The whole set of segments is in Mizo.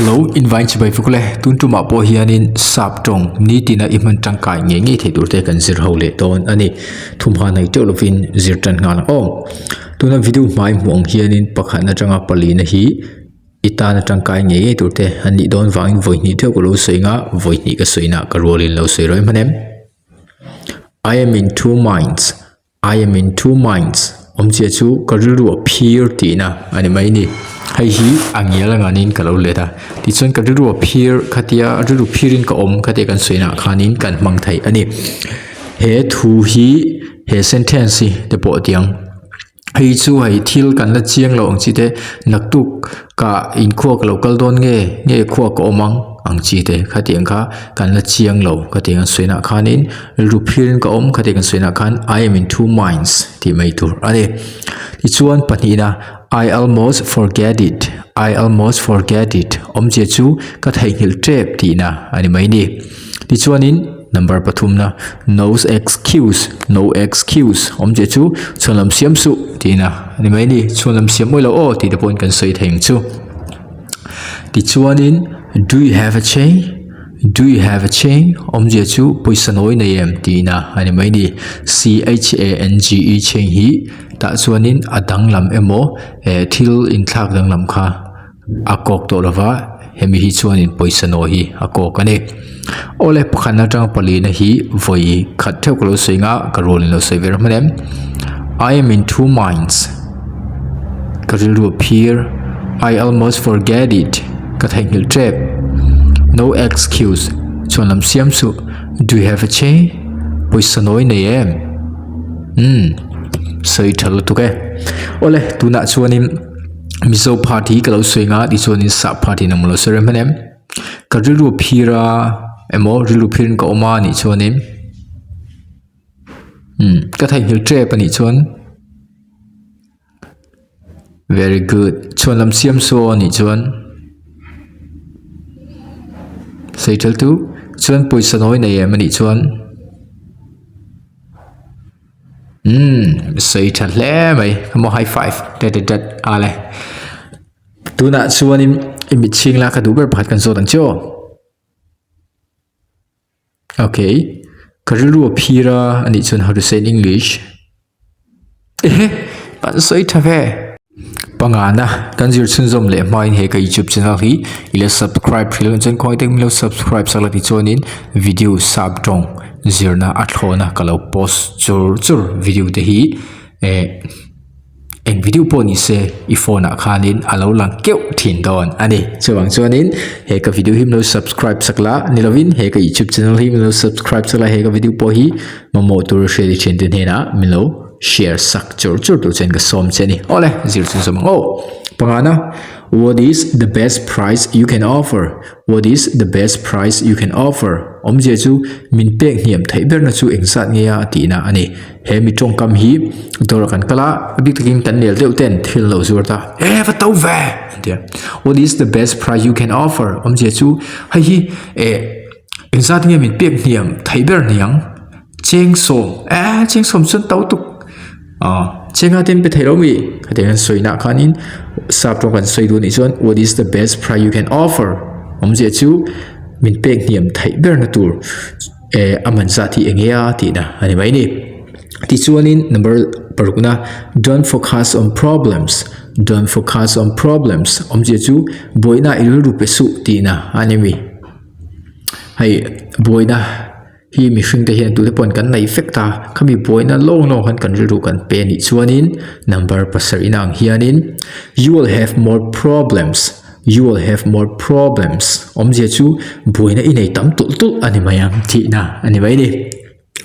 Hello, in vain chibai vek le. Tun tumah pawh hianin sap tawng nitina i hman tangkai ngei ngei thei turte kan zir ho leh dawn a ni. Thumha nei teuh lovin zir tan nghal ang aw. Tuna video hmai hmuh ang hianin pakhatna atanga palina hi i tan atangkai ngei ngei turte an nih dawn vangin vawi hnih deuh ka lo sawi ang a, vawi hnih ka sawi na ka rualin lo sawi rawih hman em. I am in two minds. I am in two minds awmzia chu ka rilru a phir tihna a ni mai a ni. Hei hi a ngial a nganin ka lo let a, tichuan ka rilru a phir khatia rilru phirin ka awm khatia kan sawi naah khanin kan hmang thei a ni. He thu hi he sentence hi te pawh tiang hei chu hei thil kan la chiang lo ang chi te naktuk ka inkhua ka lo kal dawn nge nge khua ka awm ang ang chi te khatiang kha kan la chiang lo khatiang an sawi naah khanin Rilru phirin ka awm khatia kan sawi nah khan I am in two minds tih mai tur a ni. Tichuan pahnihna I almost forget it, I almost forget it awmzia chu ka theihnghilh tep tihna a ni mai ni. Tichuanin number pathumna no excuse, no excuse awmzia chu chhuanlam siam suh tihna a ni mai ni. Chhuanlam siam awih loh aw tih te pawhin kan sawi thei ang chu. Tichuanin do you have a change? Do you have a change? Awmzia chu pawisa nawi nei em tihna a ni mai ni. C-H-A-N-G-E change hi tah chuanin a danglam emaw eh thil inthlak danglam kha a kawk tawh lova hemi hi chuanin pawisa nawi hi a kawk a ni. Awle pakhatna atanga palina hi vawi khat theuh ka lo sawi ang a ka rualin lo sawi ve reng hman em. I am in two minds ka rilru a phir I almost forget it. Ka theihnghilh tep. No excuse. Chuan lam siam suh. Do you have a change? Pawisa nawi nei em? Umm. Sawi tha lutuk e. Awle, tunah chuanin Mizo part hi ka lo sawi nga tichuanin sap part hi nang lo sawi rem hman em? Ka rilru phir a emaw rilru phirin ka awm a nih chuanin umm ka theihnghilh tep a nih chuan. Very good. Chhuan lam siam saw a nih chuan sei tel tu chuan pawisa nawi nei em a nih chuan umm sei tha hle mai emaw high five dat dat dat a le tunah chuanin i mit chhing la ka duh ber pakhat kan zawt ang che aw. Okay, ka rilru a phir a anih chuan how to say in English? Ehe, kan sawi tha ve. Pangana, kan zir chhunzawm leh hmain he ka YouTube channel hi i la subscribe hril ang chuan khawngaih takin min lo subscribe sak la tichuanin video sap tawng zirna a thlawna ka lo post chur chur video te hi eh Eng video pawh ni se i phone ah khanin a lo lang keuh thin dawn a ni. Chuvang chuanin he ka video hi min lo subscribe sak la ni lovin he ka youtube channel hi min lo subscribe sak la he ka video pawh hi mamawh tur hriat i thiante hnenah min lo share sak chur chur tur chuan ka sawm che a ni. Awle zir chhun zawm ang aw. Pangana What is the best price you can offer? What is the best price you can offer? Awmzia chu min pek hniam theih berna chu engzat nge a tihna a ni. He mi tawngkam hi dawr kan kal a, a bik takin kan nel deuh ten thil lo zuar ta, E va to ve! An ti a. What is the best price you can offer? Awmzia chu hei hi eh engzat nge min pek hniam theih ber niang? Cheng sawm, eh cheng sawm chuan to tuk. Ah cheng a ten pe thei lo mi? Khatiang an sawi nah khanin sap tawng kan sawi duh anih chuan what is the best price you can offer? Awmzia chu min pek hniam theih ber na tur. Eh a man zat hi eng nge a tihna a ni mai ni. Tichuanin number parukna don't focus on problems don't focus on problems awmzia chu buaina i rilru pe suh tihna a ni mi. Hei buaina hi mihring te hian tute pawhin kan nei vek ta khami buaina lawng lawng khan kan rilru kan pe anih chuanin number pasarih na ang hianin you will have more problems You will have more problems. Awmzia chu buaina i nei tam tulh tulh a ni mai ang tihna a ni mai ni.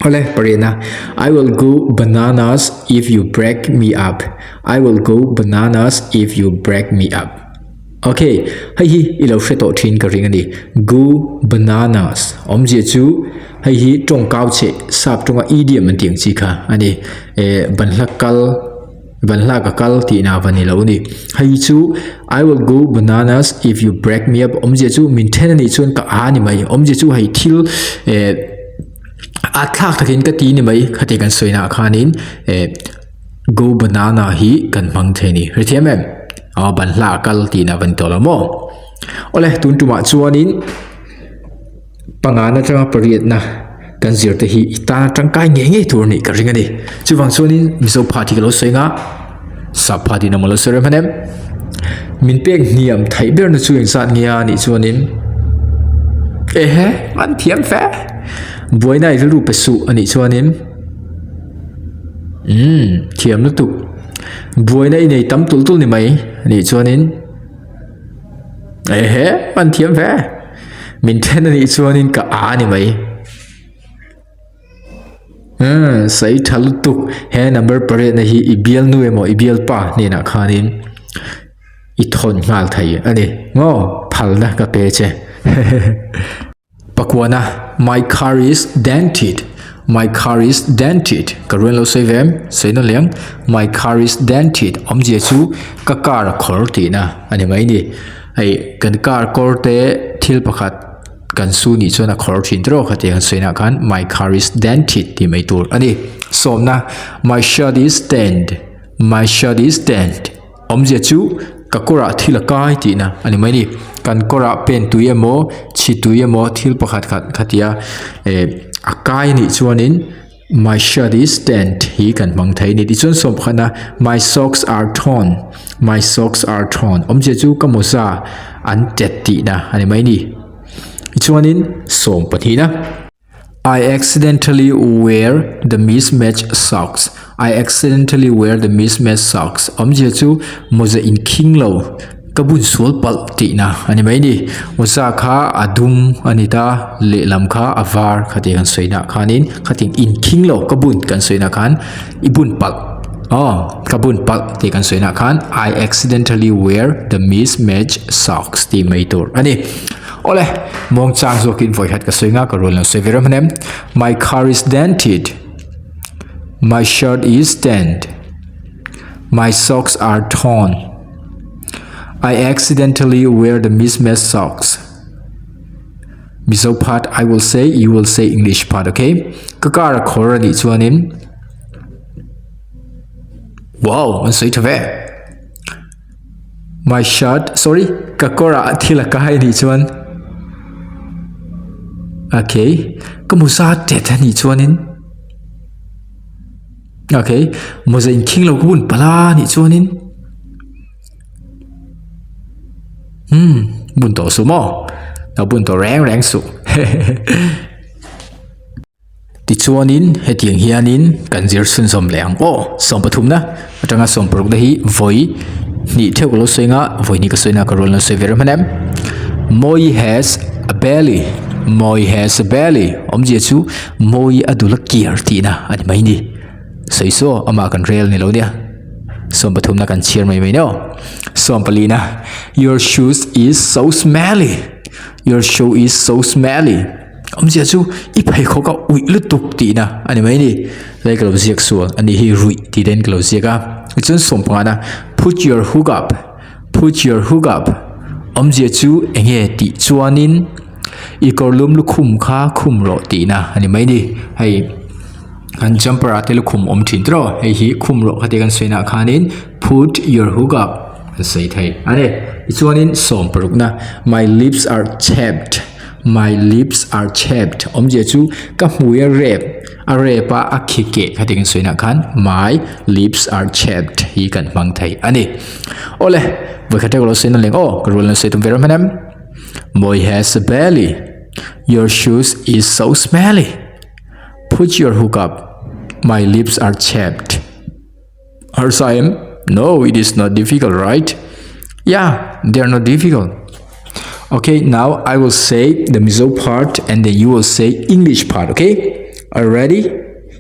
Awle, pariatna, I will go bananas if you break me up. I will go bananas if you break me up. Okay, hei hi i lo hre tawh thin ka ring a ni. Go bananas. Awmzia chu hei hi tawngkau cheh sap tawnga idiom an tih ang chi kha a ni. Eh, banhla kal. Van hla ka kal tihna va ni lo ni. Hei chu I will go bananas if you break me up awmzia chu min then anih chuan ka a ni mai. Awmzia chu hei thil eh a thlak takin ka ti ni mai khati kan sawi nah khanin eh go banana hi kan hmang thei ni. Hrethiam em? Aw ban hla a kal tihna va ni tawh lo maw? Awle, tun tumah chuanin pangana atanga pariatna kan zir te hi i tana tangkai ngei ngei tur a nih ka ring a ni. Chuvang chuanin Mizo pha tih ka lo sawi anga, Sap pha tih emaw lo sawi rem hman em? Min pek hniam theih berna chu engzat nge a nih chuanin Ehe, an thiam fe! Buaina i rilru pe suh a nih chuanin Umm, thiam lutuk. Buaina i nei tam tulh tulh ni mai a nih chuanin Ehe, an thiam ve! Min then a nih chuanin ka a ni mai. Umm, sawi tha lutuk. He number pariatna hi i bialnu emaw i bialpa hnenah khanin i thawn nghal thei a ni. Ngaw, phalna ka pe che. Pakuana, My car is dented. My car is dented. Ka ruan lo sawi ve em? Sawi nawn leh ang. My car is dented. Awmzia chu ka car a khawr tihna a ni mai ni. Hei kan car kawr te thil pakhat kan su nih chuan a khawr thin tawh khatiang an sawi nah khan my car is dented tih mai tur a ni. Sawmna, My shirt is stained. My shirt is stained. Awmzia chu ka kawrah thil a kai tihna a ni mai ni. Kan kawrah pen tui emaw chhi tui emaw thil pakhat khat khatia eh a kai a nih chuanin my shirt is stained hi kan hmang thei a ni. Tichuan sawm pakhatna my socks are torn my socks are torn awmzia chu ka mawza an tet tihna a ni mai ni. Tichuanin sawm pahnihna. I accidentally wear the mismatched socks. I accidentally wear the mismatched socks. Awmzia chu mawza inkhing lo ka bun sual palh tihna a ni mai ni. Mawza kha a dum a ni ta, lehlam kha a var khatiang kan sawi nah khanin khatiang inkhing lo ka bun kan sawi nah khan i bun palh aw ka bun palh tih kan sawi nah khan I accidentally wear the mismatched socks tih mai tur a ni. Awle, muangchang zawkin vawikhat ka sawi nga ka rual lo sawi ve rem hman em. My car is dented. My shirt is stained. My socks are torn. I accidentally wear the mismatched socks. Mizo part I will say, you will say English part, okay? Ka car a khawr a nih chuanin Wow, an sawi tha ve. My shirt, sorry, ka kawrah thil a kai anih chuan okay, ka mawza tet anih chuanin okay, mawza inkhing lo ka bun palh a anih chuanin hmm, bun tawh suh maw, lo bun tawh reng reng suh hehehe. Tichuanin hetiang hianin kan zir chhunzawm leh ang aw. Sawmpathumna atanga sawmparukna hi vawi hnih theuh ka lo sawi anga vawi hnih ka sawi na ka rual lo sawi ve rem hman em. Mawi has a belly, Mawi has a belly awmzia chu Mawi a dul a kiar tihna a ni mai ni. Sawi saw amah kan rel ni lo nia. Sawmpathumna kan chhiar mai mai ni aw. Sawmpalina Your shoes is so smelly, Your shoe is so smelly. Awmzia chu i pheikhawk a uih lutuk tihna a ni mai a ni. Lai ka lo ziak sual a nih hi ruih tih te in ka lo ziak a. Tichuan sawm pangana put your hook up put your hook up awmzia chu eng nge tih chuanin i kawrlum lukhum kha khum rawh tihna a ni mai a ni. Hei kan jumper ah te lukhum awm thin tawh hei hi khum rawh kha tia kan sawi nah khanin put your hook up an sawi thei a ni. Tichuanin sawm parukna my lips are chapped. My lips are chapped awmzia chu ka hmui a rep a rep a a khi keh kha tiin sawi nah khan my lips are chapped hi kan hmang thei a ni. Awle vawikhat ṭeuh ka lo sawi na leng aw ka rual lo sawi tum ve ram hman em. Mawi has a belly your shoes is so smelly put your hook up my lips are chapped. Harsa em? No, it is not difficult, right? Yeah, they are not difficult. Okay, now I will say the Mizo part and then you will say English part, okay? Are you ready?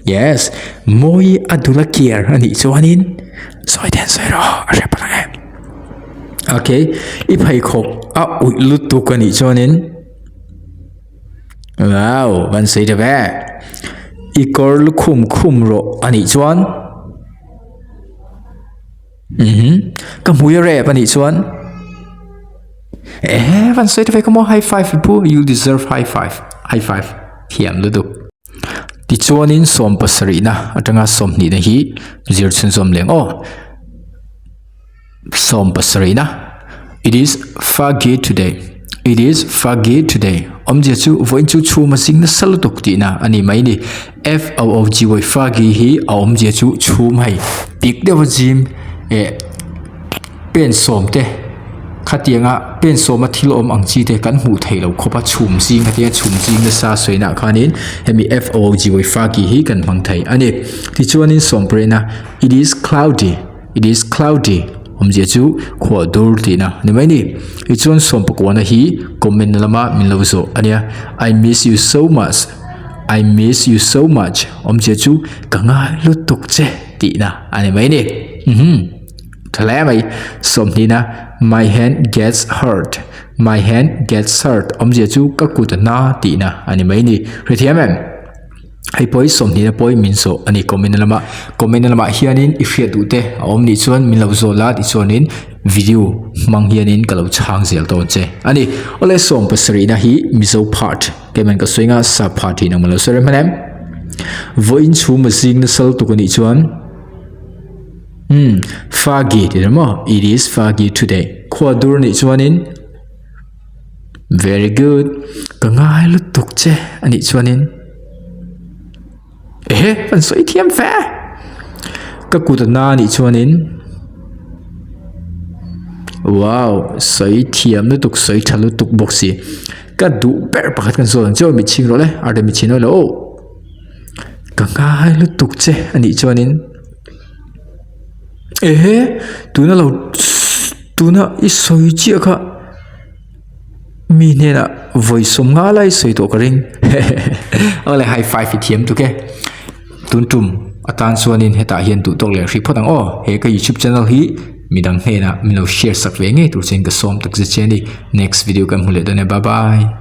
Yes. Moi adula kiar ani chuanin sawi den sawi rawh a hre palh ang e. Okay, i pheikhawk a uih lutuk anih chuanin Wow, kan sawi ta ve. I kawr lukhum khum rawh a nih chuan. Mhm. Ka hmui a rep a nih chuan. Eh, van sawi ta ve ka maw high five i pu. You deserve high five. High five. Thiam lutuk. Tichuanin sawm pasarihna atanga sawmhnihna hi zir chhunzawm leng aw. Sawm pasarihna. It is foggy today. It is foggy today. Awmzia chu vawiin chu chhum a zing nasa lutuk tihna a ni mai ni. F O O G Y foggy hi a awmzia chu chhum hei pik deuha zim eh pen sawm te khatianga pen sawma thil awm ang chi te kan hmuh theih loh khawp a chhum zing khatianga chhum zing nasa sawi nah khanin hemi F O O G Y foggy hi kan hmang thei a ni. Tichuanin sawmprehna it is cloudy. It is cloudy awmzia chu khuah dur tihna a ni mai ni. Tichuan sawmpakuana hi comment lama min lo zawh a nia. I miss you so much, I miss you so much awmzia chu ka ngai lutuk che tihna a ni mai ni. Uhmm tha hle mai. Sawmhnihna my hand gets hurt, my hand gets hurt awmzia chu ka kut a na tihna a ni mai ni. Hrethiam em? Hei pawh hi sawmhnihna pawhin min zawh a ni comment na lamah comment na lamah hianin i hriat duh te a awm nih chuan min lo zawh la tichuanin video hmang hianin ka lo chhang zel dawn che a ni. Awle sawm pasarihna hi Mizo part keimah ka sawi anga sap part hi nangmah lo sawi rem hman em? Vawiin chhum a zing nasa lutuk a nih chuan umm foggy tih emaw it is foggy today khua dur nih chuanin. Very good. Ka ngai lutuk che a nih chuanin ehe kan sawi thiam fe. Ka kut a na a nih chuanin wow sawi thiam lutuk sawi tha lutuk bawk si. Ka duh ber pakhat kan sawi ang chu mit chhing rawh le arte mit chhin rawh le aw. Ka ngai lutuk che a nih chuanin ehe tuna lo tuna i sawi chiah kha. Mi hnenah vawi sawm nga lai sawi tawh ka ring awle high five i thiam tuk e tun tum atan chuanin hetah hian duh tawk leh hrih phawt ang aw he ka youtube channel hi midang hnenah min lo share sak ve ngei tur chuan ka sawm tak zet che a ni next video kan hmu leh dawn e bye bye.